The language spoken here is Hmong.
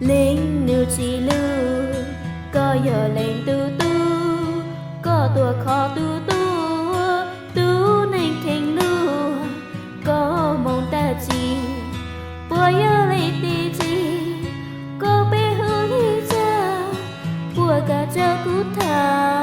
Leej nus tsis lug, koj yog leej tub tub, koj tuaj kho tu tu, tub neeg kheev luag, koj moog tag tsi, puas yog leej twg tsi, koj peb hu le caag, puas kaam rua kuv thaam.